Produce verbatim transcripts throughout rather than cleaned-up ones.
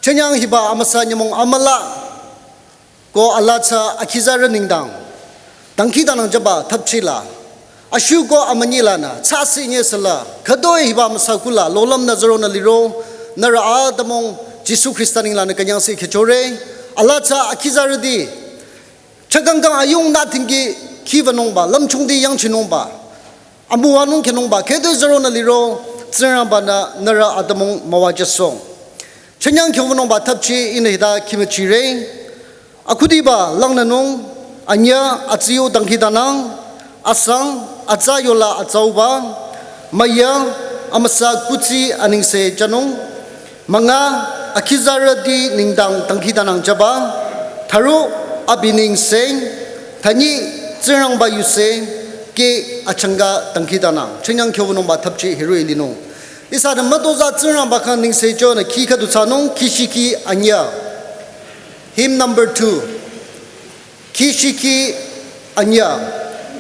Chenyang hiba amüsa nyümong amüla ko alaa tsü akhizarü nengdang dangkhidangnang jüba thapchila ashuko amünyi lanü tsüsi nye süla khütoi hiba amüsa kula lolümnü züronü liro, nührü atümung Jisu Khrista nenglanü künyangsi khechore. Alaa tsü akhizarüti chakangkang ayung nü tingki khivanungba, lümchungti yangchinungba, amüwanung khenungba khütoi züronü liro, Tsingrangba-nü nührü atümung müwajüsoh. Chenyang khyüvanungba thapchi ihnü hita khimüchire. Akhudiba langnünung, anyüh, atsiu dangkhidangnang, asang, atsa yola atsauba, müyü, amüsa kuthsi anengse jünung, münga, akhizarüti nengdang dangkhidangnang jüba, thüru, abi nengseng, thünyi, Tsingrangba yuse, ke achangka dangkhidangnang. Chenyang khyüvanungba thapchi hiroh-i linung. Ihsanü mütozah Tsingrangba khyang nengse jünü khi khüdu thsanung, khi shikhi anyüh. Hymn number two. Khi shikhi anyüh.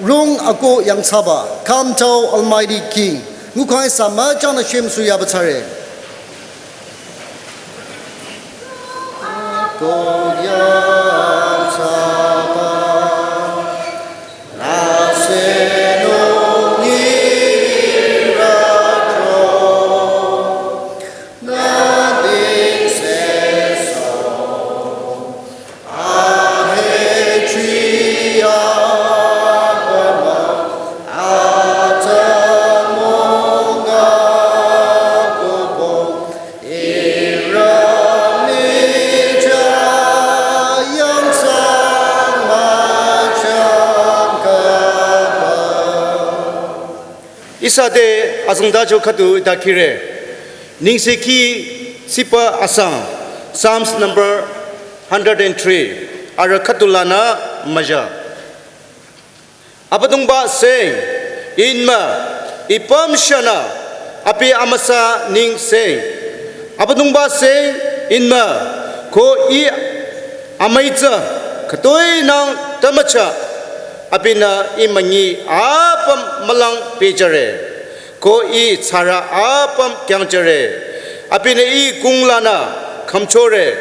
Rung ako yangthsaba. Come, thou Almighty King. Ngukhang ihsa müchangnü shemüsu yaba thsare. Ako yangthsaba. Ihsa te azengtacho khüdu hita khire. Nengsekhi tsiba asang, Psalms number hundred and three, arüh khüdu lanü müja. Abüdongba seng, inma, ipüm shanü, abi amüsa nengseng. Abüdongba seng, inma, ko ih amüi tsü, khütoi nang tümücha, abinü ih münyi apüm mülang pehjüre. Ko ih tsara apüm kyangjüre. Abinü ih kung lanü khümchore.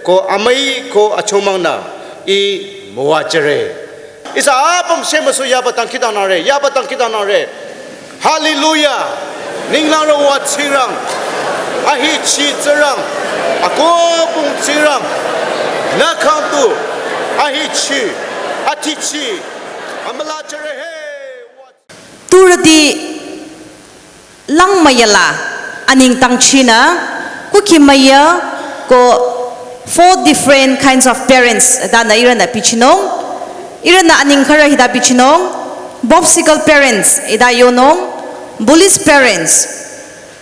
Ko amüi ko achomangnü ih müwajüre. Ihsa apüm shemüsu yaba dangkhidangnangre, yaba dangkhidangnangre. Hallelujah. Ninglang rowa Tsingrang. Ahichi Tsingrang. Akopung Tsingrang. Nü khyang tu. Ahichi. Atichi. Amüla jüre he. Turüti lang müyüla, aneng tangchinü, kukhi müyü, ko four different kinds of parents, ta nü ihrünü bichinung, ihrünü aneng khürü hita bichinung, bobsicle parents, hita yonung, police parents,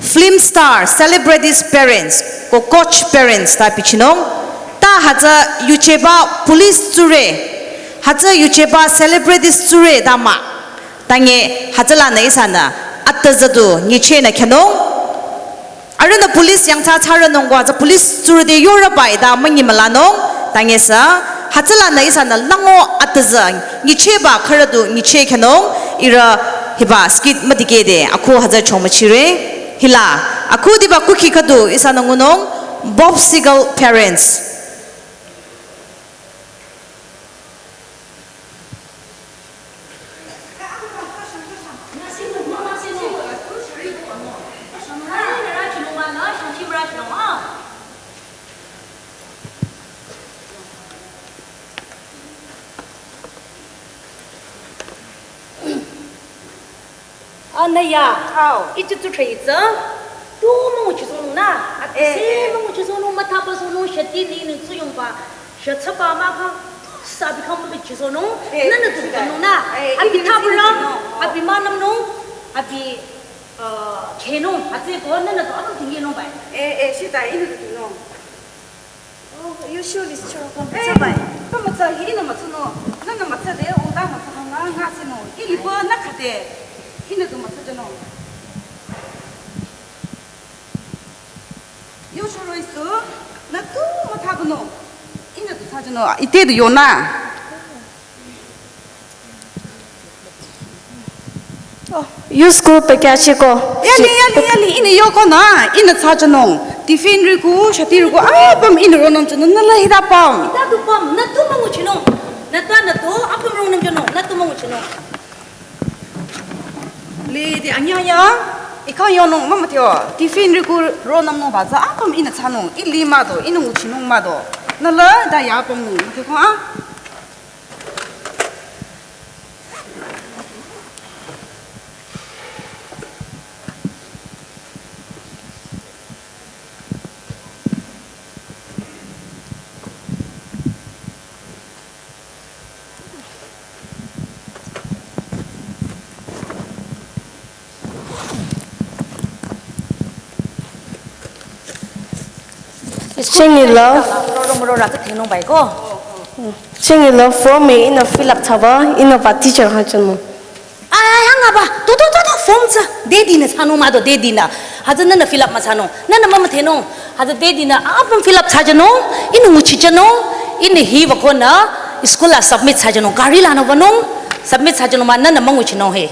film star, celebrities parents, ko coach parents ta bichinung, ta hütsü yucheba police tsure, hütsü yucheba celebrities tsure ta mah. Tange hütsülanü ihsanü atüzü du nyichehnü khyünung. Arühnü police yangthsa thsarünung ko hütsü police tsurü te yorüba ita münyi mülanung. Tange sü hütsülanü ihsanü lango atüzü nyichehba khürü du nyicheh khyünung. Ihrü hiba skit müdikehde akhu hütsü chomüchire. Hila akhudiba kukhi khüdu ihsanü ngunung, bobsicle parents. Anaya. Au. Ichi tu thai tsa. Tu mu chi so na. Ati eh, se mu chi so nu, mata pa so nu, shati ni ni tsu yong pa. Sha cha pa ma kha. Tu sa bi kha mu bi chi so nu. Eh, na na tu ka nu na. Eh, abi ta bra. Abi ma nam nu. Abi, uh, khe nu. Ati ko na na tu abi ting ye nu ba. Eh, eh, shi ta ini tu nu. Oh, you surely sure. Hey, come on, sir. He in the matsuno. No, no, matsa de. Oh, that matsa hanga, nga sino. Ili bo na kate. He na do matsa de no. You sure is to. Na tu matsa no. He na do sa de no. Ite do yona. Oh, Yu school pekya cheko. Yali, yali, yali, ihnü yoko na, ihnü thsajünung. Tiffin riku, shati riku, apüm ihnü ronung jünung, nü la hita püm. Hita du püm, nü tu münguchinung. Nü tu, nü tu, apüm ronung jünung, nü tu münguchinung. Lide anyüh anyüh, ikang yonung mümüdhe-o. Tiffin riku ronung nung ba tsü, apüm ihnü thsanung, ili mah do, ihnü nguchinung mah do. Nü la, da ya püm nung, mah te ko a. Chingi la. Ro, ro, ro, ro, ra, thingnung bai ko. Chingi la form e ihnü fill up thsaba, ihnü ba teacher ha chanu. Ai, hang aba, to, to, to, to, form tsü, dedi nü thsanung mah do, dedi nü. Hütsü nünü fill up müthsanung, nünü mümüdhenung. Hütsü dedi nü, apüm fill up thsajünung, ihnü nguchijünung, ihnü hi wüko nü, school la submit thsajünung, gari lanü wünung, submit thsajünung mah, nünü münguchinung he.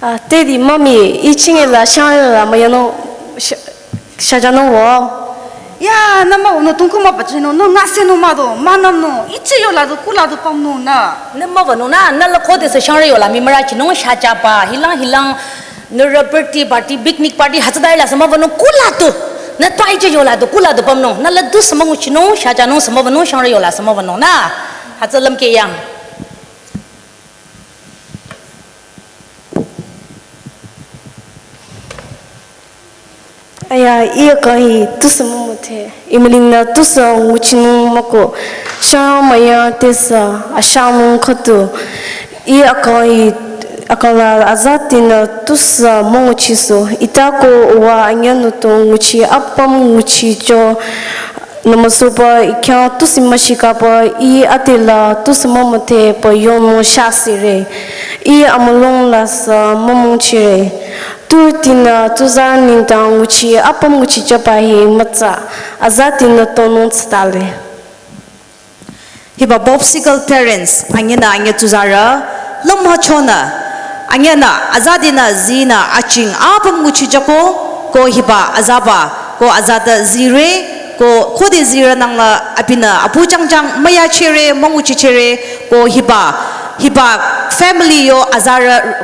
Ah, dedi, mami, ih chingi la, shang la, müyanung, sha-, shajünung wo. Ya, nü mah, nü tungku mah pachinung, nü ngasenung mah do, münümnung, ichi yola do, kula do pümnung nü. Nü mah wünung nü, nü la khodesü shangre yola, mii mürachinung, shajaba, hilang, hilang, nü ra birthday party, picnic party, hütsüta la sü mah wünung, kula do, nü tu ichi yola do, kula do pümnung, nü la du sü münguchinung, shajünung sü mah wünung, shangre yola sü mah wünung nü, hütsü lümkeh yang. Aya, ih akang hi tusü mümüdhe. Ih mülingnü tusü nguchinung müko. Shang müya tesü ashanung khüdu. Ih akang hi, akang la azatinü tusü münguchisoh. Ita ko uwa anyünü tu nguchi apüm nguchicho. Nümüsuba ih khyang tusü müshikaba ih ade la tusü mümüdhe pü yonung shasire. Ih amülung la sü mümüngchire. Turütinü tsuzarü nengdang nguchi apüm nguchijüba hi mütsa. Azatinü tonung tsütale. Hiba Popsicle parents, anyünü anyü tsuzarü, lümhachonü, anyünü, azatinü, zinü, aching, apüm nguchijüko, ko hiba azaba, ko azata zire, ko khode zire nangla, abinü, apu changchang, müyachere, münguchichere, ko hiba, hiba family yo azarü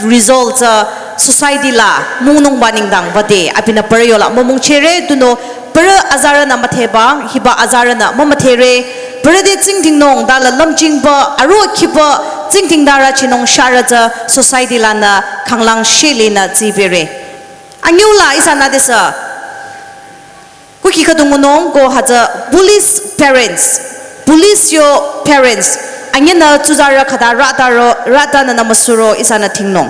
result, uh, society la, mungnungba nengdang, bade, abinü pere yola, mümüngchere, tunüo, pere azarünü müdheba, hiba azarünü mümüdhere, pere de tsingdhingnung, dala lümchingba, aro khiba, tsingdhingdarü chinung sharü tsü society lanü khanglang shelinü tsibere. Anyüla ihsanü desü, kuki khüdungunung ko hütsü police parents, police yo parents, anyünü tsuzarü khüta rütaro, rütanü nümüsuro ihsanü dhingnung.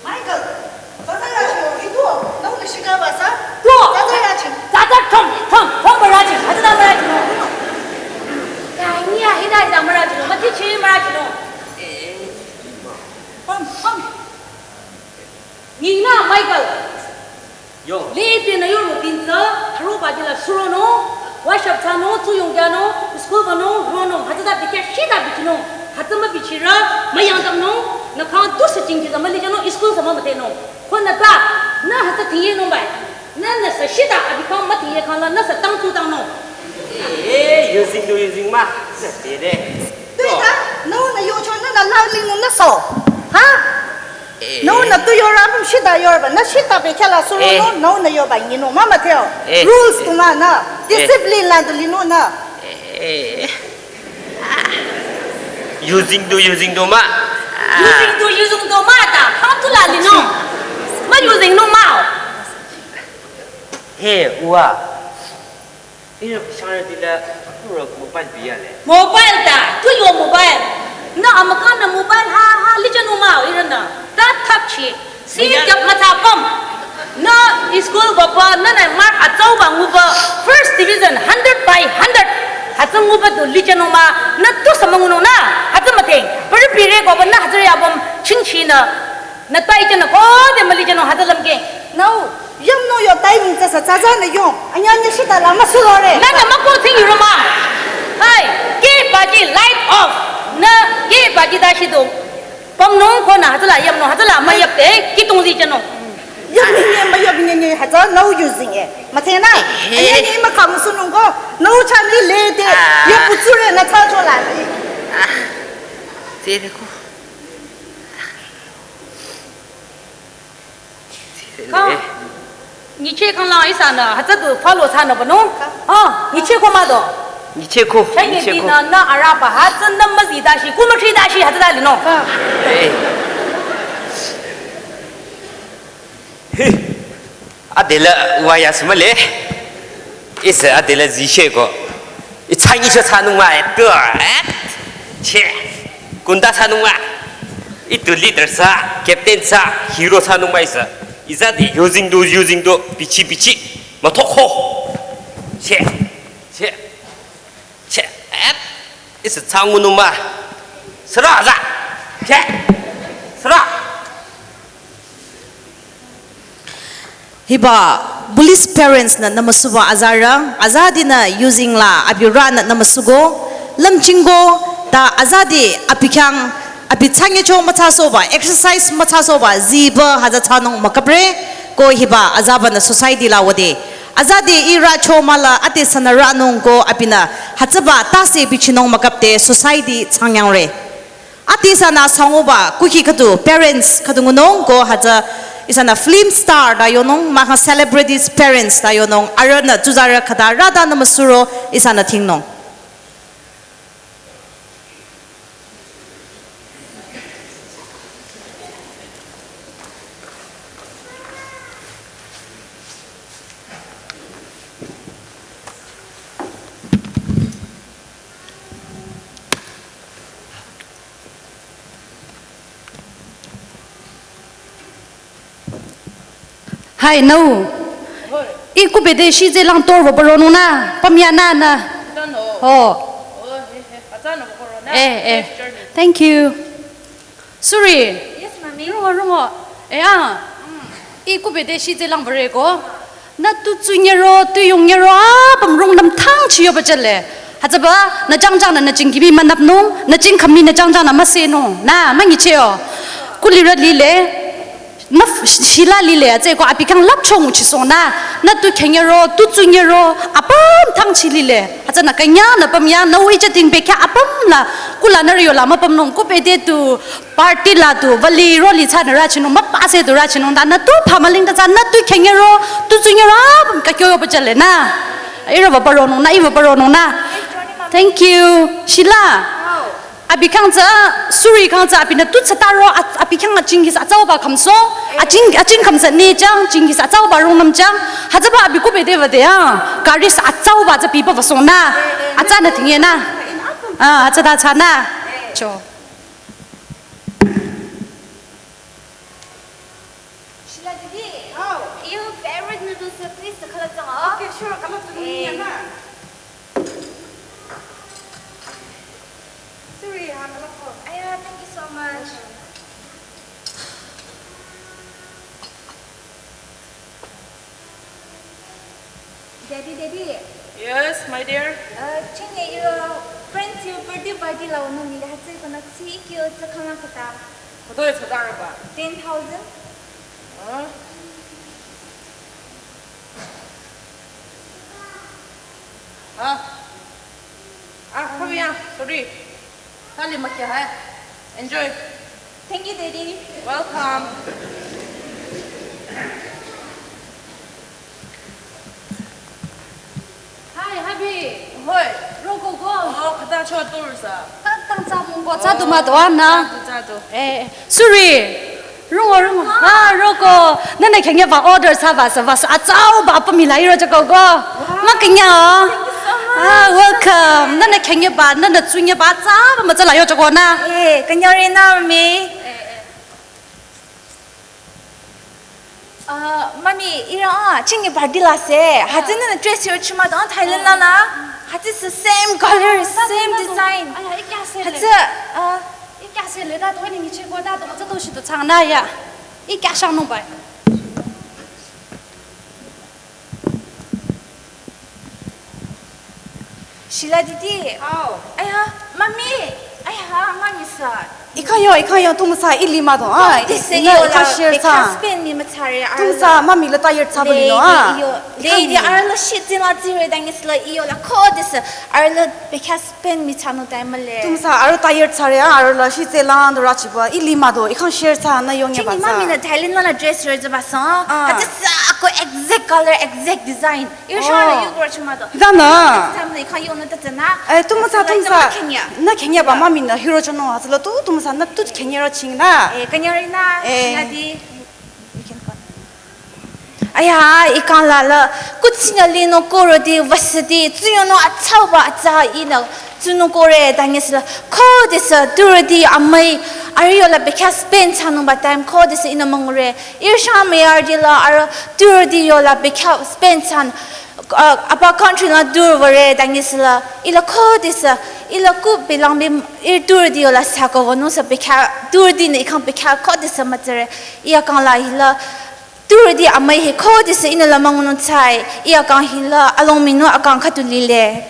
Michael, tsatsa yachino, idu, nau le shika basa? Tuo. Tsatsa yachino. Tsatsa thom, thom, thom mürachino. Hütsüta mürachino. Kanya hita hita mürachino. Mati chi mürachino. Thom, thom. Nina Michael. Yo. Lede nü yo routine tsü, thüroba jila suronung, wash up thsanung, tsuyong kyanung, school banung, ronung, hütsüta bikya shita bichinung, hütsü mübichirü, müyangdamnung, nü khang tusü chingki tsü mülijünung, school tsü mümüdhenung. Khonü ta, nü hütsü tingyenung bai. Nü nü sü shita abi khang mütingye khang la, nü sü tang tsutangnung. Eh, using do using ma, sü dede. Tuita, nü nü yocho nü nü lalingnung nü so. Ha? Eh. Nü nü tu yorü apüm shita yorüba, nü shita bekhyah la suro nü, nü nü yoba nyinung mümüdheo. Eh. Rules tu nü nü, discipline la tu linung nü. Eh. Using do, using do ma. Using do, using do ma ta, khang tu la linung. Ma using nung mah-o. He, uwa. Ihrü shangrü dila, ihrü mobile biyale. Mobile ta, tu yo mobile. Nü amükangnü mobile ha, ha, lijünung mah-o ihrünü. Ta thapchi. Si kyak mütha püm. Nü school bapa, nü nü mark atsauba nguba, first division, hundred by hundred. Hütsü nguba du lijünung mah, nü tusü müngunung nü, hütsü müdheng. Pürü pire koba nü hütsü ya püm, chingchinü. Nü tai jünü khode mülijünung hütsü lümkeh. Nü-o, Yamno yo timing tsü sa tsatsa nü yong. Anya nyi shita la müsuro re. Nü nü müko tsing yuro ma. Hai, ke bagi light off. Nü ke bagi da shido. Pamnung ko nü hütsüla yamno hütsüla müyap te, kitung zi chano. Yam ni ni müyap ni ni hütsü no using e. Müthena. Eh. Anya nyi mükha müsunung ko. No chami le te. Ah. Yap putsure nü tsa chola. Ah. Tsere ko. Ka. Nyicheh khanglang ihsanü hütsü du follow thsanü ba no? Ah, nyicheh ko mah do. Nyicheh ko, chah nyicheh ko. Nü, nü araba hütsü nü müzi dashi, kumütri dashi hütsü da li no. Eh. Hi. Adela waya sümale. Ihsa adela zisheh ko. Ih changi sha sanung ma eto, eh? Che. Kunda sanung ma. Itu leader sa, captain sa, hero sanung ma ihsa. Ihsa di using do, using do, bichi bichi. Müthokho. Che. Che. Che. Eh? Ihsa changu nung ma. Sera za. Che. Sera. Hiba bullies parents nü nümüsuba azarü, azadinü using la abirünü nümüsuko, lümchingko, ta azadi abi khyang, abi changecho müthsasohba, exercise müthsasohba, ziba hütsü thsanung mükapre, ko hiba azabanü society la wüde. Azadi ihrü cho müla ate sünü rünung ko abinü hütsüba tase bichinung mükapde society changyangre. Ati ihsanü sanguba kuhi khüdu parents khüdu ngunung ko hütsü ihsanü film star ta yonung mahkhang celebrities parents ta yonung arühnü tsuzarü khüta rüta nümüsuro ihsanü thingnung. Hai, nau. Hoi. Ih kubede shi tse lang tor wüba ronung nü, pamya nü nü. Tano. Oh. Oh, he, he. Atsa nü wüba ronung nü. Eh, eh. Safe journey. Thank you. Suri. Yes, mommy. Rungo, rungo. Eh, ah. Mm. Ih kubede shi tse lang würe ko. Nü tu tsunyero, tu yongyero, apüm rungnüm thangchi yoba jale. Hütsüba, nü jangjang nü nü jingkibi münüpnung, nü jingkhami nü jangjang nü müsenung. Nü, münyicheo. Kulirü lile, nü f-, shila lile, hütsüeko abi khyang lüpcho nguchisohnü. Nü tu khenyero, tu tsunyero, apüm thangchi lile. Hütsünü künyang nü pümya, nü uicha dingbe khyang apüm la, kula nü riyo la müpümnung, kubede tu, party la tu, vali roli tsünü rüchinung, müpase tu rüchinung, ta nü tu phamüling ta tsü, nü tu khenyero, tu tsunyero, apüm kakyo yoba jale nü. Ihrü wüba ronung nü, ih wüba ronung nü. Thank you. Shila. Abi khyang tsü, Suri khyang tsü, abinü tu tsütaro, a-, abi khyang aching kisa atsauba khamso, aching, aching khamsa ne jang, ching kisa atsauba rungnüm jang, hütsüba abi kubede wüde ya, gari sa atsauba tsü biba wüsohnü, atsünü thingye nü. Ah, atsüta tsünü. Cho. Sheila didi. How? Your favorite noodles, uh, please, uh, kalap jang, ah. Okay, sure, kalap jang. Eh. Sorry, ha, kalap ko. Aya, thank you so much. Daddy, daddy. Yes, my dear. Uh, chünye your friends your birthday party la onu mile hütsü ko nü tsi kyo tsa khama khata. Khütoi tsü daraba? Ten thousand. Huh? Huh? Ah, come here. Sorry. Thali mükya hai. Enjoy. Thank you, Daddy. Welcome. Hi, hubby. Hoi. Roko ko. Oh, khüta cho tour sa. Khüta tang tsa mung ko, tsa tu ma do na. Tsa tu, tsa tu. Eh, sorry. Rungo, rungo. Ah, roko. Nühnü khenyeba order thsaba sa, ba sa, atsauba apüm mila iro jüko ko. Wow. Mükünya. Thank you so much. Ah, welcome. Nühnü khenyeba, nühnü tsunyeba atsauba mütsüla yo jüko nü. Eh, künyare nü mi. Eh, eh. Ah, mami, ihrü ah, chünye party la se. Ah. Hütsü nühnü dress yo chima do, Thailand la la. Hütsü sü same color, same design. Aya, ikya se le. Hütsü, ah, ikya se le, ta do ni ngiche ko, ta do, hütsü do shi do chang nü ya. Ikya shang nung bai. Sheila didi. Au. Aya, mami. Aya, mami sü. Ikhayo, ikhayo, tumsa ili mado. Ah, this is na your ikha la, share sa. Husband mi matsare. Tumsa mami la tired sa bali no, ah. Lady, iyo. Lady, arla shit zin la zire dang is la iyo la ko this. Arla because pen mi chanu tai male. Tumsa arla tired sare, ah, arla shit se la ndo rachiba. Ili mado, ikha share sa na yong ya ba sa. Mami na Thailand la dress re ba sa. Ah. Hata sa ko exact color, exact design. Yu shara yu gor chuma do. Zana. Sam ne kha yu na ta zana. Eh, tumsa, tumsa. Na Kenya ba mami na hero chano aslo tu, tumsa na tu Kenya ro ching na. Eh, Kenya ri na. Eh. Nadi. Aya, ikang la la. Kutsina lino koro di vasadi. Tsuyono atsauba atsa ina. Tsunu kore dang is la. Ko disa turadi amai. Ariyo la because pen chanu ba time ko disa ina mangure. Irsha mayar di la ara dur di yola bekha spend san, uh, apa country la dur vare dang is la ila ko disa ila ku bilang bi ir dur di yola sa ko vonu sa bekha dur di ne ikang bekha ko disa matere iya kang la ila dur di amai he ko disa ina la mangunung chai iya kang hila along minu akang khatu lile.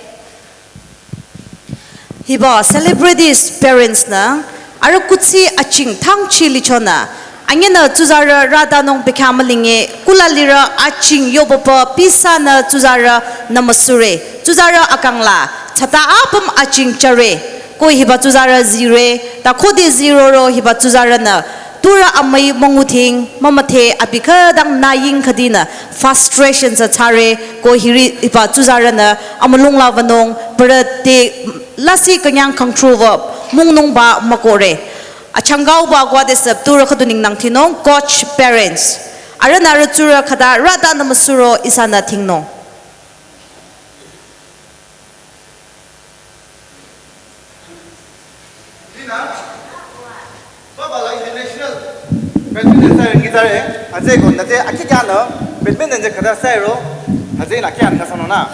Hiba celebrities parents na, arüh kuthsi aching thangchi lichonü, anyinü tsuzarü rütanung bekhyah mülinge, kula lirü aching yobopa pisa nü tsuzarü nümüsure, tsuzarü akang la, tsata apüm aching chare, ko hiba tsuzarü zire, ta khode ziroro hiba tsuzarünü, turü amüi münguthing, mümüdhe abi khüdang naying khüdinü frustration tsü thsare, ko hiri hiba tsuzarünü amülung la wünung, pürü te lasih künyang kangtruwü müngnungba mükohre. Achangkauba kwadesü turü khüdu nengdang thinung, coach parents. Arühnü arüh tsurü khüta rütanü müsuro ihsanü thingnung. Lina, papa la international badminton star ngi tare, aje ko nate aki kyanü badminton je khüta star ro, aje na kyan ka sano na,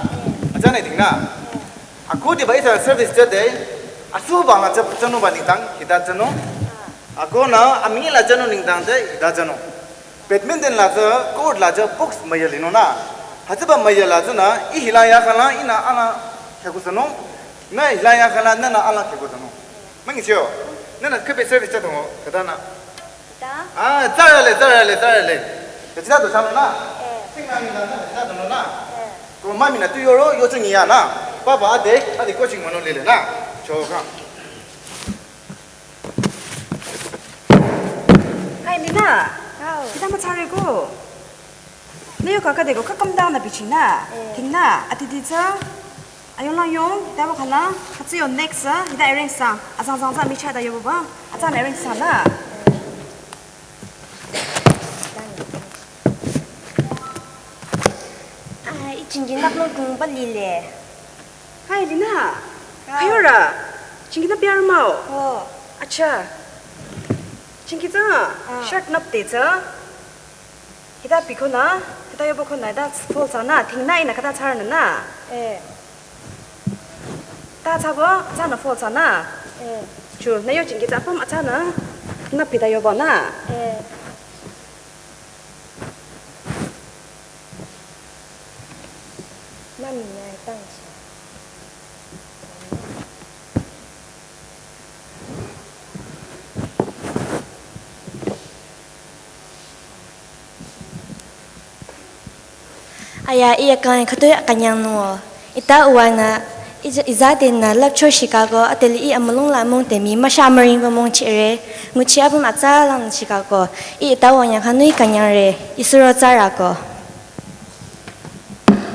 aje ne ding na. Ako di ba isa service je de, asu ba na je chanu ba nengdang, hita chanu. Ako na, ami la chanu nengdang je, hita chanu. Badminton la tsü, court la tsü, box müyü linung na. Hütsüba müyü la tsünü, ih hila ya khala, ihnü ala khyakhusanung. Nü hila ya khala, nünü ala khyakhusanung. Müngicho, nünü khübe service thsadung, khüta nü. Khüta? Ah, tsarale, tsarale, tsarale. Khüta do thsanung na. Eh. Sing na mi na, khüta do na. Eh. Ko mami nü tu yoro, yo tsing ya na. Papa ade, ade coaching mano lile na. Choka. Hai, Lina. Hao. Hita müthsare ko. Nü yo kaka de ko, kakam dang nü bichi nü. Eh. Thing nü, ati di tsü. Ayong lang yong, hita ba khala, hütsü yo next, ah, hita arrange sa. Azang zang zang mi cha da yo ba. Azang arrange sa nü. Ah, i chingki nü kung ba lile. Hai, Lina. Hao. Khayora. Chingki nü biar mao. Oh. Acha. Chingki tsü. Ah. Shirt nap te tsü. Hita bikho nü, hita yobo kho nü, hita fall tsü nü, thing nü ihnü khüta thsarü nü nü. Eh. Ta thsabo, tsü nü fall tsü nü. Eh. Chu, nü yo chingki tsü apüm atsü nü, nü pita yobo nü. Eh. Mami nü tang chi. Aya, iya kang khütoi akanyang nung o. Ita uwa nü, i, iza te nü lap cho shikako, ateli i amülung la mung te mi, masha amüring ba mung chire, nguchi apüm atsa lang shikako, i ita uwa nyang khanui kanyang re, i suro tsara ko.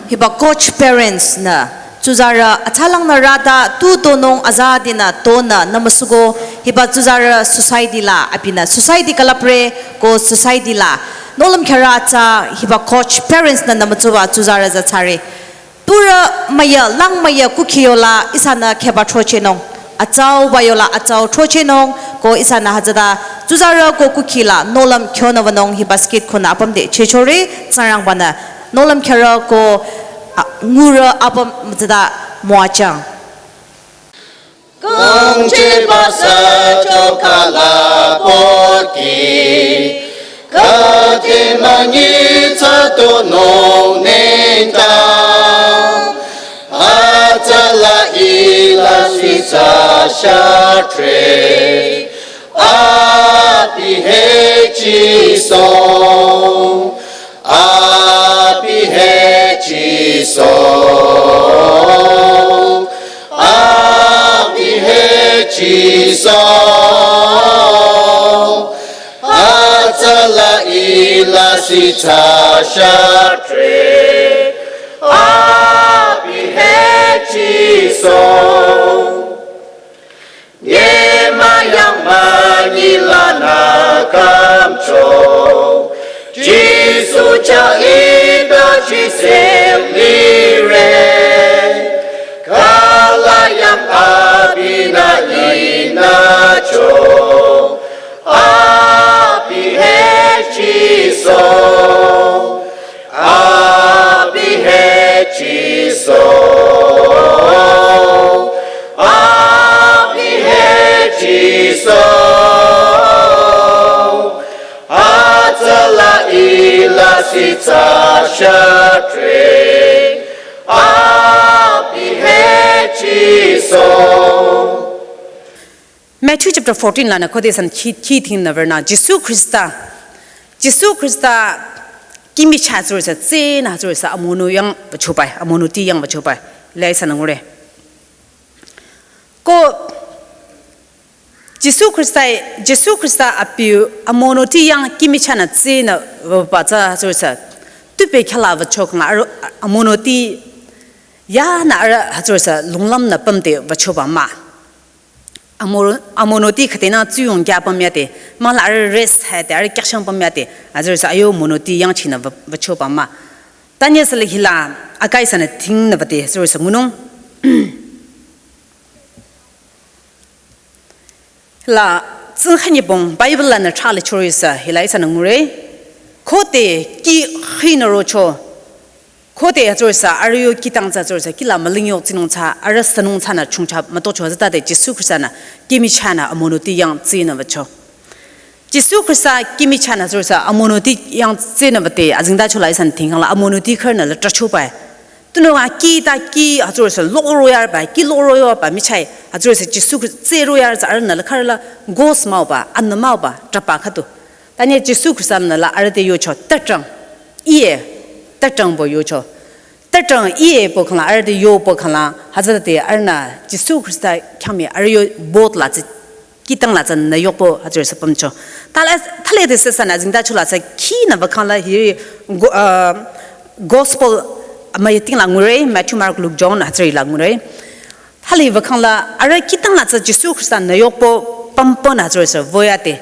Hiba coach parents nü, tsuzarü atsalang nü rüta tu tonung azadi nü tonü nümüsuko hiba tsuzarü society la abinü society külüpre ko society la. Nohlüm khyarü atsa hiba coach parents nü nümütsuba tsuzarü za thsare. Turü müyü, lang müyü kukhi yola ihsanü kheba throchehnung. Atsauba yola atsau throchehnung ko ihsanü hütsüta tsuzarü ko kukhi la nohlüm khyonü wünung hiba skit khunü apüm de chechore Tsingrangbanü nohlüm khyarü ko, a, ngurü apüm mütsüta müwajüng. Kangcheba sa chokala poki, kati manyi tsa tonung nengdang. Atsala Shatre, abi he Jisu, abi he Jisu, abi he Jisu, atsala ila sita shatre, abi he Jisu. Nyema yang manyila na kamcho. Jisu cha ita chisem lire. Kala yang abi na ina cho. Abi he Jisu. Abi he Jisu, abi he Jisu, atsala ila sita shatre, abi he Jisu. Matthew chapter fourteen lanü khode san khi, khi thing na verna Jisu Khrista, Jisu Khrista kimi cha zürsa tsena zürsa amono yang bachobai, amonoti yang bachobai. Lai san ngure. Ko Jisu Khrista, Jisu Khrista apiu amonoti yang kimi cha na tsena ba za zürsa. Tupe khala bachok nga aro amonoti ya na ara zürsa lunglam na pamte bachoba ma. Amo-, amonoti khütena tsuyong kya pamyate, mala ara rest hate, ara kyakshang pamyate, azürsa ayo monoti yangchina va-, vacho pama. Tanya sala hila, akai sana thing na vate, azürsa ngunung. Hila, tsingkhanyipong, Bible la na chale chorisa, hila isa na ngure. Khote, ki khina rocho, Khote azürsa, arüh yo kitang tsü azürsa, kila maling yo tsinung tsü, arüh sanung tsü na chungcha, matocho zütade Jisu Khrista na, kimi cha na amonoti yang tsena vacho. Jisu Khrista kimi cha na azürsa, amonoti yang tsena vate, azingda chola isan thingkang la, amonoti khar na la tracho pai. Tuno nga ki ta ki azürsa, loro yar pai, ki loro yo pai, michai, azürsa, Jisu Khrista, tsero yar tsü arüh na la khar la, gos mau pa, anna mau pa, trapa khatu. Tanya Jisu Khrista na la arüh te yocho, tatrang, iye, tatrang bo yocho. Tatrang iye po khangla, arüh te yo po khangla, hazar te arüh na Jisu Khrista khyami arüh yo bot la tsi, kitang la tsi na yok po hazar sapam cho. Tala, thale te sasa na zingda chula sa ki na ba khangla hi go-, uh, gospel ama yeting la ngure, Matthew, Mark, Luke, John hazar la ngure. Thale ba khangla, arüh kitang la tsi Jisu Khrista na yok po pampo na hazar sa voya te.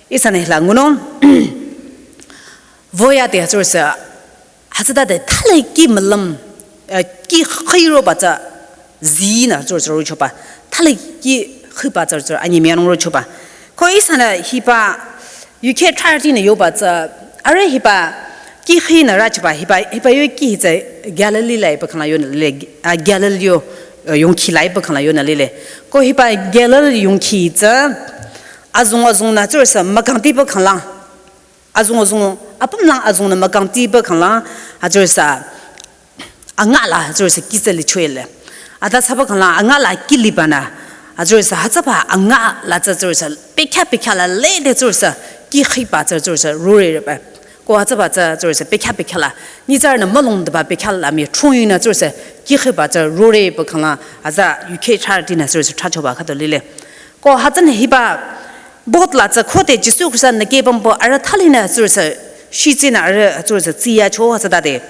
Isa ne la nguno. Voya te hazar sa Hazada de thale ki malam, eh, ki khiro ba tsü zi na zor zor choba. Thale ki khiba tsü zor anyi myanung ro choba. Ko isa na hiba, yuke trarti na yoba tsü, arüh hiba, ki khi na ra choba, hiba, hiba yo ki hi tsü Galilee la iba khangla yo na le, ah, Galilee yo, eh, yong ki la iba khangla yo na le le. Ko hiba Galilee yong ki tsü, azung azung na zor sa makang ti ba khangla. Azung azung, apüm lang azung na makang ti ba khangla, azor sa, anga la, azor sa, ki tsü li chwe le. Ata saba khangla, anga la ki liba na, azor sa, hatsaba anga la tsü azor sa, pekha pekha la le de azor sa, ki khiba tsü azor sa, rure re ba. Ko hatsaba tsü azor sa, pekha pekha la, ni tsü na malung de ba pekha la mi, chung yu na azor sa, ki khiba tsü rure ba khangla, aza yuke trarti na azor sa, tracho ba khato lile. Ko hatsü na hiba, Bot la tsü khote Jisu Khrista na ke pampo arüh thali na azor sa, shi tsi na arüh azor sa, tsi ya cho hazada de.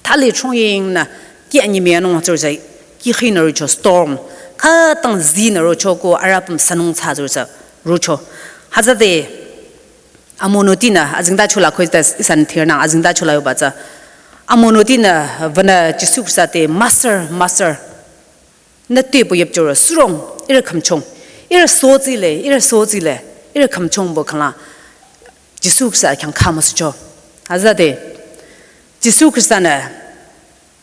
Thali chung ying na, ki anyi myanung azor sa, ki khi na ro cho storm. Khatang zi na ro cho ko arüh pam sanung tsü azor sa, ro cho. Hazade, amonoti na, azingda chola khoi ta isan thir na, azingda chola yoba tsü. Amonoti na, vana Jisu Khrista te, Master, Master. Nü te po yep choro, surong, ira khamchong. Ira so tsi le, ira so tsi le, ira khamchong bo khangla. Jisu Khrista khyang kha ma su cho. Hazade, Jisu Khrista na,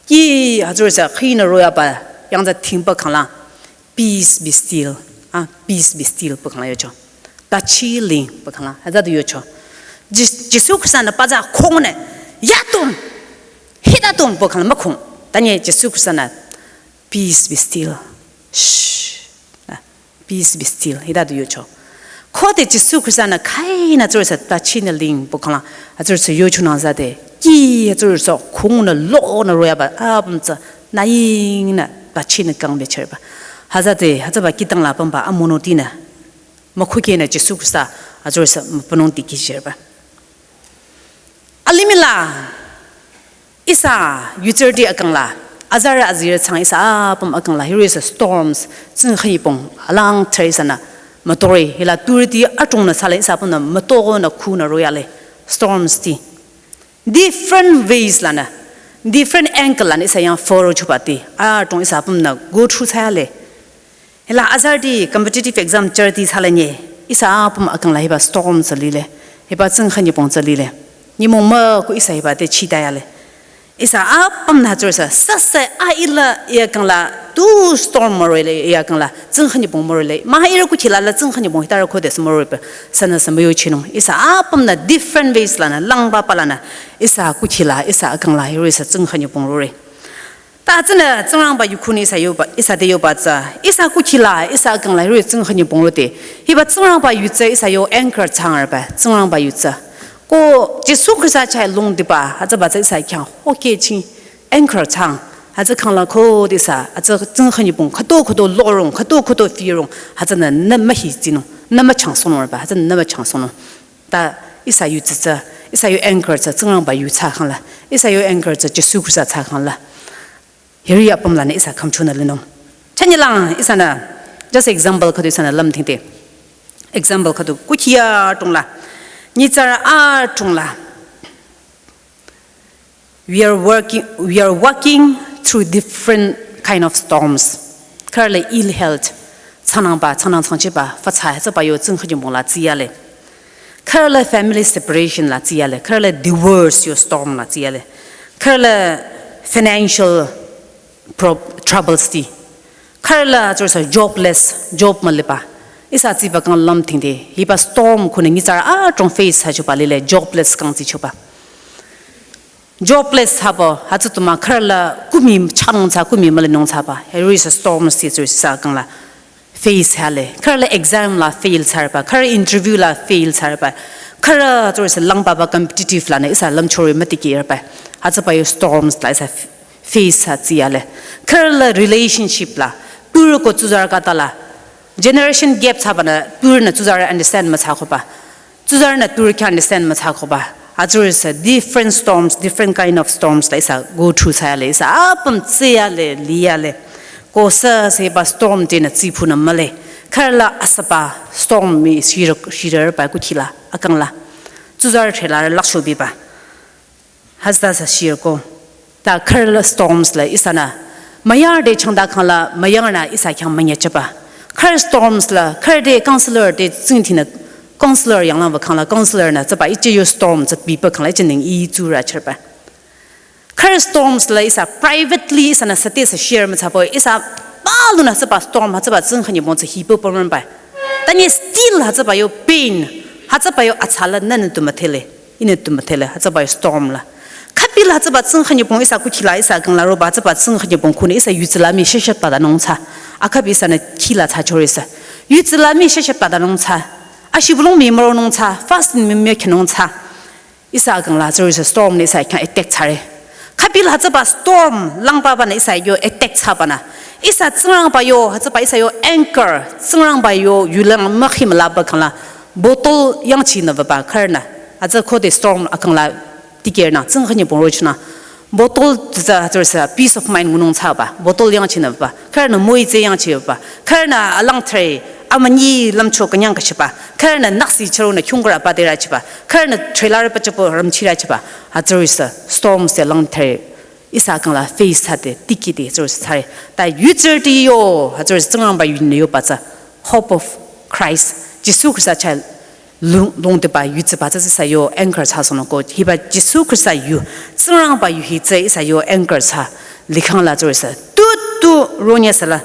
ki azor sa khi na roya ba, yang za ting ba khangla. Peace be still. Ah, peace be still ba khangla yo cho. Ta chi ling ba khangla. Hazade yo cho. Jis-, Jisu Khrista na ba za khong ne, ya tong, hita tong ba khangla ma khong. Tanya Jisu Khrista na, Peace be still. Shh. Ah, Peace be still. Hita du yocho. Khode Jisu Khrista-nü khainü tsürüsü tachinü ling pokhala. Atsürüsü yochonang zade. Ki atsürüsü khungnü lonü royaba apüm tsü nayingnü tachinü kangbe cherba. Hütsüde, hütsüba kihtang la pümba amonotinü. Mükhukehnü Jisu Khrista atsürüsü mübünung dikehcherba. Alimih la, ihsa yutsürüti akang la, azarü azirü chang ihsa apüm akang la, hiroh-i sü storms, tsingkhanyübong, alang thre ihsanü, mütore, hila turüti adrongnü thsale ihsa apümnü, mütokonü khunü royale, storms ti. Different ways lanü, different angle lanü ihsa yang follow chobati, adrong ihsa apümnü go through thsale. Hila azarüti competitive exam charüti thsale nye, ihsa apüm akang la hiba storm tsü lile, hiba tsingkhanyübong tsü lile. Nyümong mah ko ihsa hiba te chitayale. Ihsa apümnü tsürüsü, sasa a ila iya akang la, tu storm müroile, iya akang la, tsingkhanyübong müroile. Mah ihrü kukhila la tsingkhanyübong hitarü khodesü müroiba, sünüsü müyochinung. Ihsa apümnü different ways lanü, langba palanü, ihsa kukhila, ihsa akang la, hiroh-i sü tsingkhanyübong rore. Ta tsünü Tsingrangba yu khunü ihsa yoba, ihsa te yoba tsü. Ihsa kukhila, ihsa akang la, hiroh-i tsingkhanyübong rode. Hiba Tsingrangba yu tsü ihsa yo anchor thsangrüba, Tsingrangba yu tsü. Ko Jisu Khrista chah longdiba, hütsüba tsü ihsa khyang hokheh ching anchor thsang. Hütsü khang la khodesü, hütsü tsingkhanyübong, khüto khüto lorong, khüto khüto firong, hütsünü nü mühitsinung, nü müchangsohnung rüba, hütsünü nü müchangsohnung. Ta ihsa yu tsü tsü, ihsa yo anchor tsü Tsingrangba yu thsa khang la, ihsa yo anchor tsü Jisu Khrista thsa khang la. Hiri apüm lanü ihsa khümchonü linung. Chanyülang ihsanü, just example khüdu ihsanü lümthingde. Example khüdu, kukhi adrong la, nyitsarü adrong la. We are working, we are walking through different kind of storms. Khürü le ill health, tsanangba, tsanang tsangchiba, fatsai, tsüba yo tsingkhanyübong la tsiyale. Khürü le family separation la tsiyale. Khürü le divorce yo storm la tsiyale. Khürü le financial prob-, troubles ti. Khürü la tsürüsü jobless, job müliba. Ihsa tsiba kang lümthingde, hiba storm khunü nyitsarü adrong face thsachoba lile, jobless kang tsichoba. Jobless thsaba, hütsü tuma khürü la kumi chanung thsa, kumi mülinung thsaba. Hiroh-i sü storms ti tsürüsü akang la face thsale. Khürü la exam la fail thsarüba, khürü interview la fail thsarüba. Khürü tsürüsü langba ba competitive lanü ihsa lümchori mütikirüba. Hütsüba yo storms la ihsa f-, face thsa tsiyale. Khürü la relationship la, purü ko tsuzarü khüta la, generation gap thsabanü purünü tsuzarü understand müthsakoba. Tsuzarünü purü khyang understand müthsakoba. Atsürüsü different storms, different kind of storms la ihsa go through thsayale, ihsa apüm tsiyale, liyale. Ko sü seba storm tenü tsiphunü mühle. Khürü la asüba storm mii shirü, shirüba kukhila, akang la. Tsuzarü thela lakshobiba. Hütsüta sü shirko. Ta khürü la storms la ihsanü. Müyarü te changda khang la, müyarünü ihsa khyang münyachoba. Khürü storms la, khürü te counselor te tsingdhingnü counselor yanglangba khang la, counselor nü tsüba iche yo storm tsü biba khang la iche ning i tsurü chirba. Khürü storms la ihsa privately ihsanü sü te sü share müthsabo, ihsa palunü tsüba storm, hütsüba tsingkhanyübong tsü hiba pümrümba. Tanye still hütsüba yo pain, hütsüba yo atsala nünü tu müdhele. Ihnü tu müdhele, hütsüba yo storm la. Khüpila hütsüba tsingkhanyübong ihsa kukhila, ihsa akang la roba hütsüba tsingkhanyübong khunü ihsa yutsüla mii sheshe tadanung thsa. Akhübi ihsanü khila thsachore sü. Yutsüla mii sheshe tadanung thsa. Ashibülung mii müronung thsa, fasting mii mükhenung thsa. Ihsa akang la tsürüsü storm nü ihsa khyang attack thsare. Khüpila hütsüba storm langba banü ihsa yo attack thsabanü. Ihsa Tsingrangba yo, hütsüba ihsa yo anchor, Tsingrangba yo yulang mükhi mülaba khang la bottle yangchinü baba khürünü. Hütsü khode storm akang la dikehrünü, tsingkhanyübong rochinü. Bottle tsü tsürüsü peace of mind ngunung thsaba. Bottle yangchinü baba. Khürünü müitse yangchiba. Khürünü alang thre, amünyi lümcho künyang kachiba. Khürünü naksi chürünü khyungkura ba derü chiba. Khürünü trailer pachapo rümchirü chiba. Hütsürüsü storms te lang thre. Ihsa akang la face thsade, tikide, tsürüsü thsare. Ta yutsürüti yo, hütsürüsü Tsingrangba yunü yoba tsü. Hope of Christ. Jisu Khrista chah lung, lungdeba yutsüba tsü ihsa yo anchor thsasohnung ko. Hiba Jisu Khrista yu, Tsingrangba yu hi tsü ihsa yo anchor thsa. Likhang la tsürüsü. Tutu ronye sala.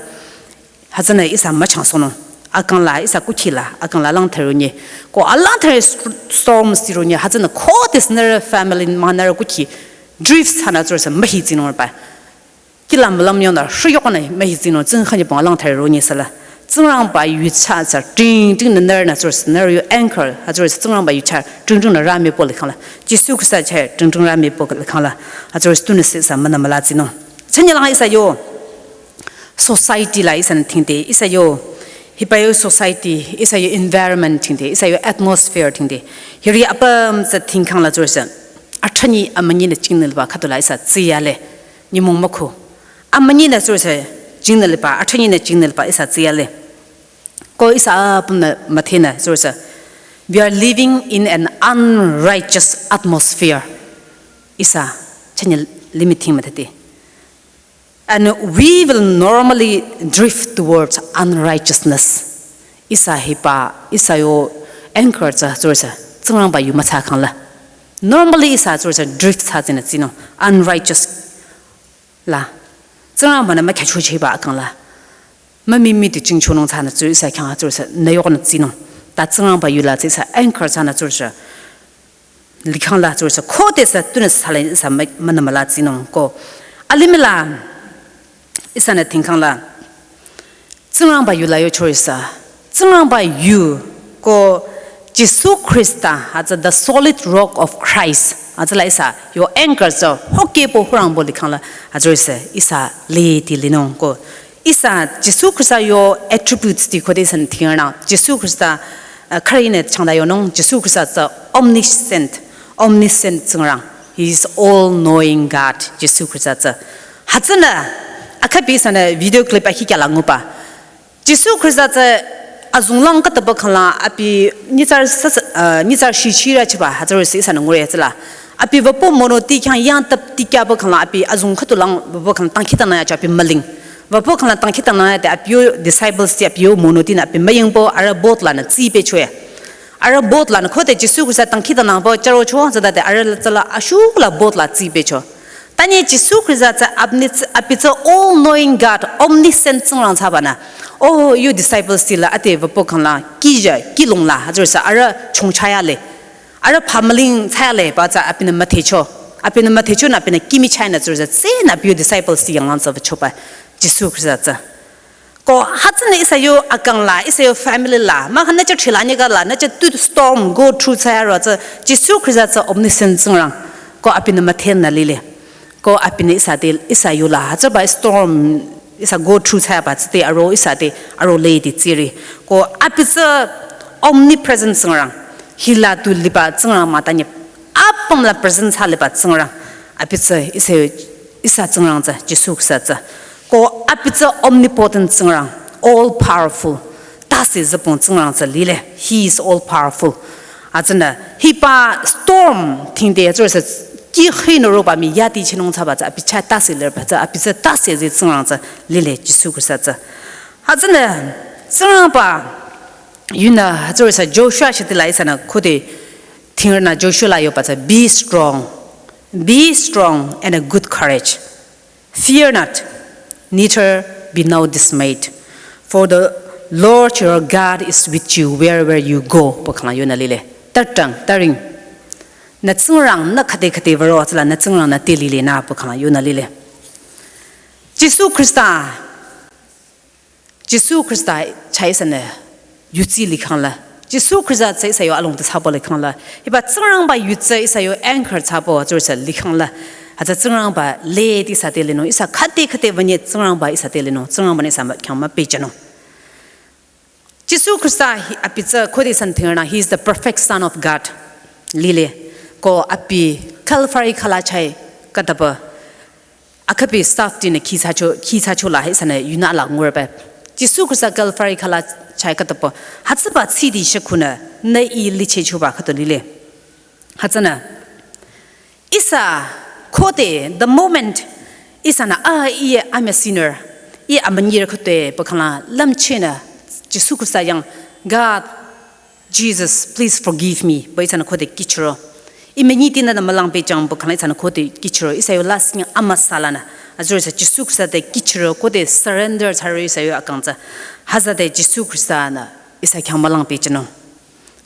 Hütsünü ihsa müchangsohnung. Akang la ihsa kukhila, akang la lang thre ronye. Ko alang thre st-, storms ti ronye, hütsünü khodesü nührü family mah nührü kukhi drift thsanü tsürüsü mühitsinung rüba. Kila mülam yonü, shuyoknü mühitsinung, tsingkhanyübong alang thre ronye sala. Tsingrangba yucha tsü tring tring nü nührünü tsürüsü nührü yo anchor, hütsürüsü Tsingrangba yucha tring tring nü rami po likhangla. Jisu Khrista cha tring tring rami po likhangla. Hütsürüsü tunü sisa münü mülatsinung. Chünye lang ihsa yo society la ihsanü thingde, ihsa yo, hiba yo society, ihsa yo environment thingde, ihsa yo atmosphere thingde. Hiri apüm tsü thingkhangla tsürüsü. Atranyi amünyi nü chingnü liba khütula ihsa tsiyale. Nyümong mükhu. Amünyi nü tsürüsü chingnü liba, atranyi nü chingnü liba ihsa tsiyale. Ko ihsa apümnü müdhenü tsürüsü. We are living in an unrighteous atmosphere. Ihsa chünye limiting müdhedi. And we will normally drift towards unrighteousness. Ihsa hiba, ihsa yo anchor tsü tsürüsü. Tsingrangba yu mütsa khangla. Normally ihsa tsürüsü drift thsa tsünü tsünung. Unrighteous la. Tsingrangba nü mükyachochehba khangla. Mümimi tu chingchonung thsanü tsürüsü khyang tsürüsü nü yonü tsünung. Ta Tsingrangba yula tsü ihsa anchor thsanü tsürüsü. Likhangla tsürüsü khode sü tunü salen ihsa mü-, münü mülatsinung ko. Alimih la ihsanü thingkhangla. Tsingrangba yula yocho ihsa. Tsingrangba yu ko Jisu Khrista hütsü the solid rock of Christ. Hütsüla ihsa yo anchor tsü hokepo hurangbo likhangla hütsürüsü ihsa liti linung ko. Ihsa Jisu Khrista yo attributes ti khode ihsanü thingna. Jisu Khrista, uh, khürünü changda yonung, Jisu Khrista tsü omniscient, omniscient Tsingrang. He is all-knowing God, Jisu Khrista tsü. Hütsünü, akhapi ihsanü video clip akhi kya la nguba. Jisu Khrista tsü azunglang khütaba khangla abi nyitsarü sasa, uh, nyitsarü shichirü chiba, hütsürüsü ihsanü ngure tsüla. Abi wüpü mono ti khyang yangtap ti kyaba khangla abi azung khütulang wüpü khangla tangkhitangnang yacho abi müling. Wüpü khangla tangkhitangnang yade abi yo disciples ti abi yo mono tinü abi müyingbo arüh boat lanü tsipehchoe. Arüh boat lanü khode Jisu Khrista tangkhitangnangbo chürocho tsütade arüh tsüla ashukhla boat la tsipehcho. Tanye Jisu Khrista tsü apni tsü, abi tsü all-knowing God, omniscient Tsingrang thsabanü. Oh, yo disciples tila ate wüpü khangla, kija, kilongla, hütsürüsü arüh chongchayale. Arüh phamüling thsayale, ba tsü abinü müdhecho. Abinü müdhecho nü abinü kimi chahnü tsürüsü, tsünü abi yo disciples ti yanglang tsü wüchoba. Jisu Khrista tsü. Ko hütsünü ihsa yo akang la, ihsa yo family la, mahkhang nü chah thila nyika la, nü chah tu storm go through thsayaro tsü, Jisu Khrista tsü omniscient Tsingrang. Ko abinü müdhenü lile. Ko abinü ihsa te, ihsa yola, hütsüba storm, ihsa go through thsayaba tsü te aro, ihsa te aro ledi tsiri. Ko abi tsü omnipresent Tsingrang. Hila tu liba Tsingrang mah tanye apümla present thsa liba Tsingrang. Abi tsü ihsa, ihsa Tsingrang tsü, Jisu Khrista tsü. Ko abi tsü omnipotent Tsingrang, all powerful. Tase züpung Tsingrang tsü lile. He is all powerful. Hütsünü, hiba storm thingde tsürüsü kih khinü roba mii yati chinung thsaba tsü abi chah tase lirba tsü abi tsü tase zi Tsingrang tsü lile Jisu Khrista tsü. Hütsünü, Tsingrangba yunü tsürüsü Joshua shitila ihsanü khode thingrünü Joshua la yoba tsü, be strong. Be strong and a good courage. Fear not, neither be thou dismayed. For the Lord your God is with you wherever you go. Pü khangla yonü lile. Tatang, taring. Nü Tsingrang nü khüde khüde würo tsüla nü Tsingrang nü te lile nü pü khangla yonü lile. Jisu Khrista Jisu Khrista chah ihsanü yudsi likhangla. Jisu Khrista tsü ihsa yo alongdi thsabo likhangla. Hiba Tsingrangba yu tsü ihsa yo anchor thsabo tsürüsü likhangla. Hütsü Tsingrangba ledi ihsa te linung. Ihsa khüde khüde wünye Tsingrangba ihsa te linung. Tsingrangbanü ihsa mah khyang müpehjünung. Jisu Khrista hi abi tsü khode ihsanü thingrünü, he is the perfect Son of God. Lile. Ko abi Calvary khala chah khütaba akhapi staff tinü khi thsacho, khi thsacho la ihsanü yunü la ngurba. Jisu Khrista Calvary khala chah khütaba. Hütsüba tsidi shekhunü nü ih lichehchoba khüto lile. Hütsünü. Ihsa khode, the moment ihsanü, ah, ih, I'm a sinner. Ih amünyirü khode pü khangla lümchehnü Jisu Khrista yang, God, Jesus, please forgive me. Pü ihsanü khode kihchiro. Ih münyitinü nü mülang pehjüng pü khangla ihsanü khode kihchiro. Ihsa yo lasih nyang amüsa lanü. Azürü ihsa Jisu Khrista te kihchiro khode surrender thsaro ihsa yo akang tsü. Hütsüde Jisu Khrista-nü ihsa khyang mülang pehjünung.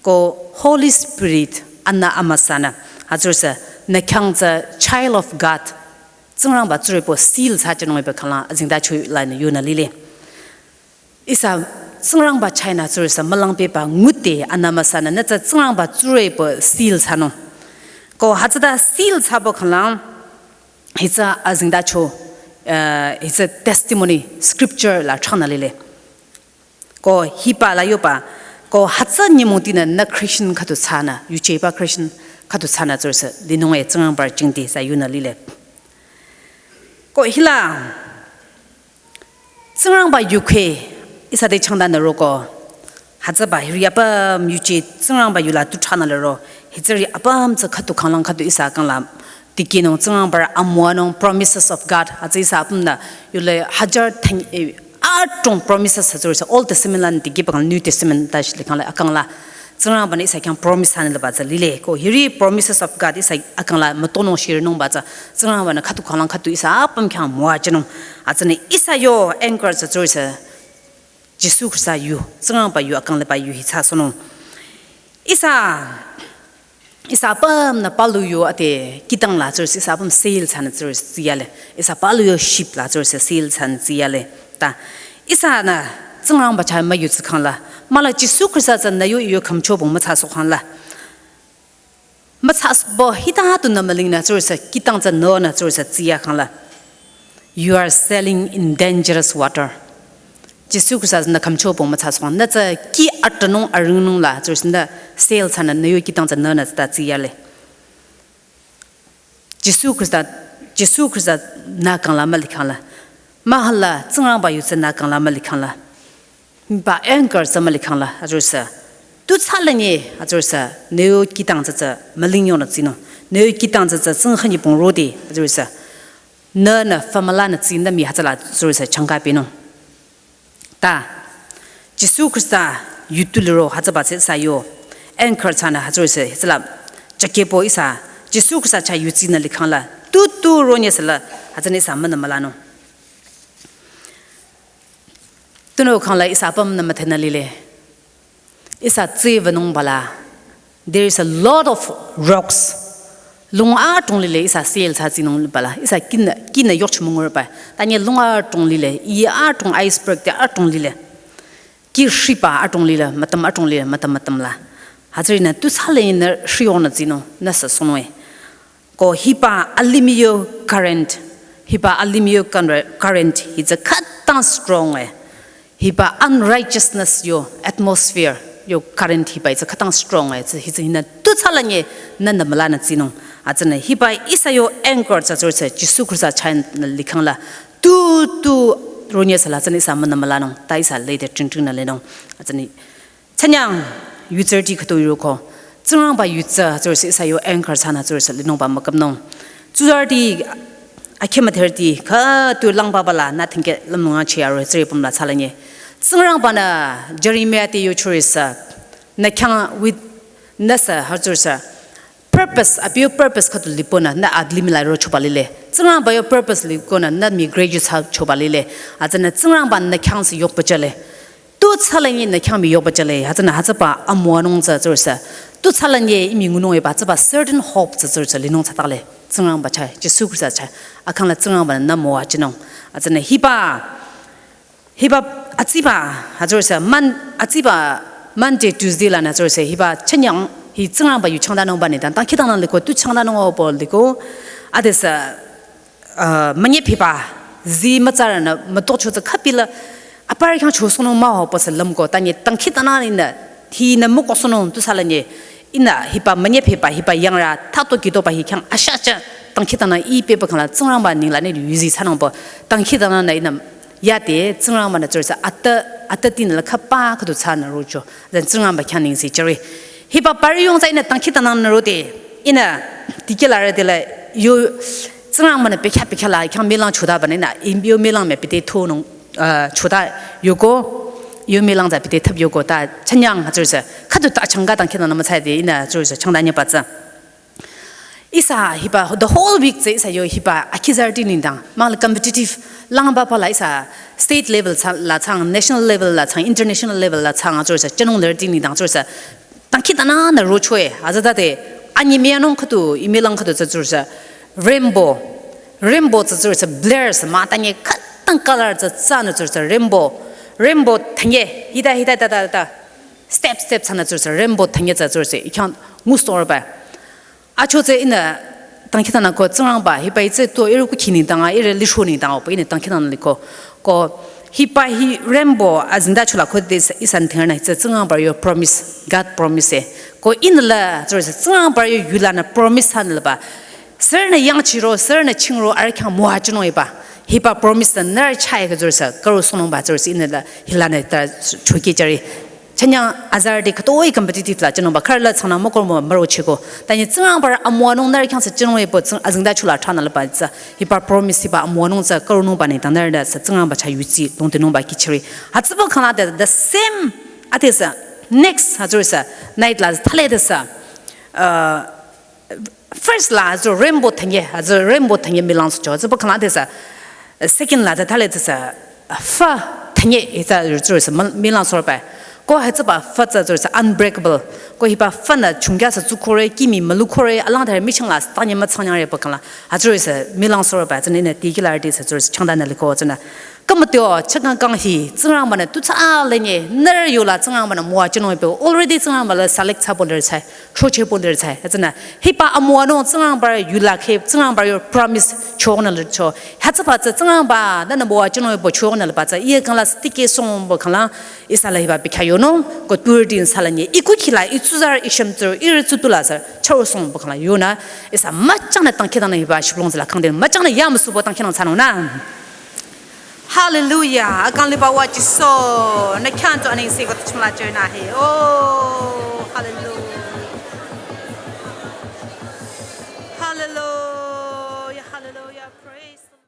Ko Holy Spirit anü amüsanü. Azürü ihsa nü khyang tsü child of God. Tsingrangba tsurü pü seal thsajünung pü khangla azengtacho lanü yonü lile. Ihsa Tsingrangba china tsürüsü mülang pehba ngude anamüsanü nü tsü Tsingrangba tsurüpü seal thsanung. Ko hütsüta seal thsapü khanglang hitsü azengtacho, eh, hitsü testimony scripture la thranü lile. Ko hiba la yoba, ko hütsü nyümongtinü nü Christian khüdu thsanü, yujeba Christian khüdu thsanü tsürüsü linung e Tsingrangba jingte sa yunü lile. Ko hila Tsingrangba yukhe ihsa te changdanü roko. Hütsüba hiri apüm yuje Tsingrangba yula tu thranü liro. Hitsüri apüm tsü khüdu khanglang khüdu ihsa kangla. Tikinung Tsingrangba amüwanung promises of God. Hütsü ihsa apümnü yule hajar thang, eh, adrong promises hütsürüsü Old Testament la tikiba kang New Testament ta shili kangla akangla. Tsingrangbanü ihsa khyang promise thsanü liba tsü lile. Ko hiri promises of God ihsa akangla mütonung shirinungba tsü Tsingrangbanü khüdu khanglang khüdu ihsa apüm khyang müwajünung. Hütsünü ihsa yo anchor tsü tsürüsü Jisu Khrista yu, Tsingrangba yu akang liba yu hi thsasohnung. Ihsa, ihsa apümnü palu yo ate kihtang la tsürüsü ihsa apüm seal thsanü tsürüsü tsiyale. Ihsa palu yo sheep la tsürüsü seal thsanü tsiyale. Ta ihsanü Tsingrangba chah müyu tsü khangla. Mahla Jisu Khrista tsü nü yo yo khümchobong müthsasoh khangla. Müthsasbo hita tunü mülingnü tsürüsü kihtang tsü nünü tsürüsü tsiya khangla. You are sailing in dangerous water. Jisu Khrista nü khümchobong müthsasoh khang. Nü tsü kih atanung aringnung la tsürüsü nü sail thsanü nü yo kihtang tsü nünü tsüta tsiyale. Jisu Khrista, Jisu Khrista nü kangla müli khangla. Mahla Tsingrangba yu tsü nü kangla müli khangla. Ba anchor tsü müli khangla, hütsürüsü. Tu thsalanyi, hütsürüsü. Nü yo kihtang tsü tsü müling yonü tsinung. Nü yo kihtang tsü tsü tsingkhanyipong rode, hütsürüsü. Nünü famülanü tsinü mii hütsüla tsürüsü changka pinung. Ta, Jisu Khrista yutu liro hütsüba tsü ihsa yo. Anchor thsanü hütsürüsü, hütsüla. Chakehpü ihsa, Jisu Khrista chah yutsinü likhangla. Tu tu ronye sala, hütsünü ihsa münü mülanung. Tunüo khangla ihsa apümnü müdhenü lile. Ihsa tsü wünungba la. There is a lot of rocks. Lung adrong lile ihsa sail thsa tsinungba la. Ihsa kihnü, kihnü yokchimongurba. Tanye lung adrong lile. Ih adrong iceberg te adrong lile. Kih shriba adrong lile. Mütüm adrong lile. Mütüm mütüm la. Hütsürinü tu thsalanyi nü shri yonü tsinung. Nü süsohnung e. Ko hiba alimih yo current, hiba alimih yo curre-, current, hitsü khütang strong e. Hiba unrighteousness yo atmosphere yo current hiba hitsü khütang strong e. Hitsü, hitsü hinü tu thsalanyi nünü mülanü tsinung. Hütsünü hiba ihsa yo anchor tsü tsürüsü Jisu Khrista chahnü likhangla. Tu, tu ronye sala tsünü ihsa münü mülanung. Ta ihsa lede tringtringnü lenung. Hütsünü Chanyang, yutsürüti khüdu yuroko. Tsingrangba yutsü, tsürüsü ihsa yo anchor thsanü tsürüsü linungba müküpnung. Tsuzarüti, akhümüdherüti, khüdu langbaba la, nü thingke lümnung achiyaro, tsürü pümla thsalanyi. Tsingrangbanü, Jeremiah te yo tsürüsü, nü khyang with, nüsü, hütsürüsü. Purpose, abi yo purpose khüdu liponü, nü alimih la rochoba lile. Tsingrangba yo purpose likonü, nü mii graduate thsachoba lile. Hütsünü Tsingrangbanü nü khyang sü yokba chale. Tu thsalanyi nü khyang mii yokba chale, hütsünü hütsüba amüwanung tsü tsürüsü. Tu thsalanyi ih mii ngunung eba tsüba certain hope tsü tsürüsü linung thsatakle. Tsingrangba chah, Jisu Khrista chah. Akhangla Tsingrangbanü nü müwajünung. Hütsünü hiba, hiba atsiba, hütsürüsü, Mon-, atsiba, Monday, Tuesday lanü tsürüsü, hiba chanyang, hi Tsingrangba yu changdanungba nengdang, dangkhidangnang liko, tu changdanung obo liko, adesü, uh, münyepheba, zi mütsarünü mütokcho tsü khüpila, aparü khyang chosohnung mühoba sü lümko, tanye dangkhidangnang ihnü, hinü mükosohnung tu thsalanyi, ihnü hiba münyepheba, hiba yangrü, thato kihtoba hi khyang ashacha, dangkhidangnang ih pehba khangla, Tsingrangba nengla ne yuzi thsanungba, dangkhidangnangnü ihnü, yade, Tsingrangbanü tsürüsü, ata, ata tinü la khüpa khüdu thsanü rocho, then Tsingrangba khyang nengse chare. Hiba parü yong tsü ihnü dangkhidangnangnü rode, ihnü, dikehlarü de la, yo, Tsingrangbanü pekha pekha la, khyang mülang chodabanü ihnü, im yo mülang mii pete thonung, uh, choda yoko, yo mülang tsü pete thap yoko, ta chanyang tsürüsü, khüdu ta changka dangkhidangnang mütsade, ihnü tsürüsü, changdanyeba tsü. Ihsa hiba, the whole week tsü ihsa yo hiba, akhizarüti nengdang, mahla competitive, langbaba la ihsa, state level tsü, la thsang, national level la thsang, international level la thsang, tsürüsü, chünung lerüti nengdang, tsürüsü, dangkhidangnangnü rochoe, azadade, anyi miyanung khüdu, ih mülang khüdu tsü tsürüsü, rainbow, rainbow tsü tsürüsü, blur sü, mah tanye khütang color tsü tsünü tsürüsü, rainbow, Rainbow thanye, hita hita ta ta ta. Step step thsanü tsürüsü, rainbow thanye tsü tsürüsü, ikhang ngusto orba. Acho tsü ihnü dangkhidangnang ko Tsingrangba, hiba itsü tu ihrü kukhi nengdang a, ihrü lisho nengdang a, ihnü dangkhidangnang liko. Ko hiba hi rainbow azengtacho la khode ihsa, ihsanü thingrünü hi tsü Tsingrangba yo promise, God promise e. Ko ihnü la tsürüsü, Tsingrangba yo yulanü promise hanü laba. Sürünü yangchiro, sürünü chingro, arüh khyang müwajünung iba. Hiba promise la nührü chah-i ke tsürüsü, karo sonungba tsürüsü ihnü la hilanü ta chokijari. Chanyang azarüti khütoi competitive la jünungba, khürü la tsangna mükoh mü müro chiko. Tanyi Tsingrangba amüwanung nührü khyang sü jünung iba tsing azengtacho la thranü laba tsü. Hiba promise hiba amüwanung tsü karonungba nengdang nührü la sü Tsingrangba chah yudsi longtinungba kihchire. Hütsüba khangla the, the same, ade sü, next hütsürüsü, night la thale de sü. Uh, First la tsü rainbow thanye, tsü rainbow thanye milang sücho. Tsü bakhala tesa, second la tsü thale tesa, fa thanye, tsü tsürüsü milang sorba. Ko hütsüba fa tsü tsürüsü unbreakable. Ko hiba fa nü chungkya sü tsukore, kimi mülukore, alang thare michang la tanye müchangnyare bakhala. Hütsürüsü milang sorba, tsünü tikila tesa tsürüsü changdanü liko tsünü. Kamateo, chakang kang hi, Tsingrangba nü tu tsa lenye, nührü yola Tsingrangba nü müwajünung iba, already Tsingrangba la select thsabo lirü tsü, chochebo lirü tsü, hütsünü, hiba amüwanung Tsingrangba yula khe, Tsingrangba yo promise chonü lirü cho, hütsüba tsü Tsingrangba, nünü müwajünung iba chonü laba tsü, iye kang la stike songbo kang la, ihsa la hiba bikha yonung, ko turüti ihsa la nye, iku khila, itsuzarü isham tsürü, ihrü tsutula tsü, charo songbo kang la yonü, ihsa müchangnü dangkhidangnang hiba shibülung tsü la kangde, müchangnü yamüsubo dangkhidangnang thsanung nü. Hallelujah. Akang liba wa Jisu. Nü khyang tu aning seko tu chumla jena he. Oh, hallelujah.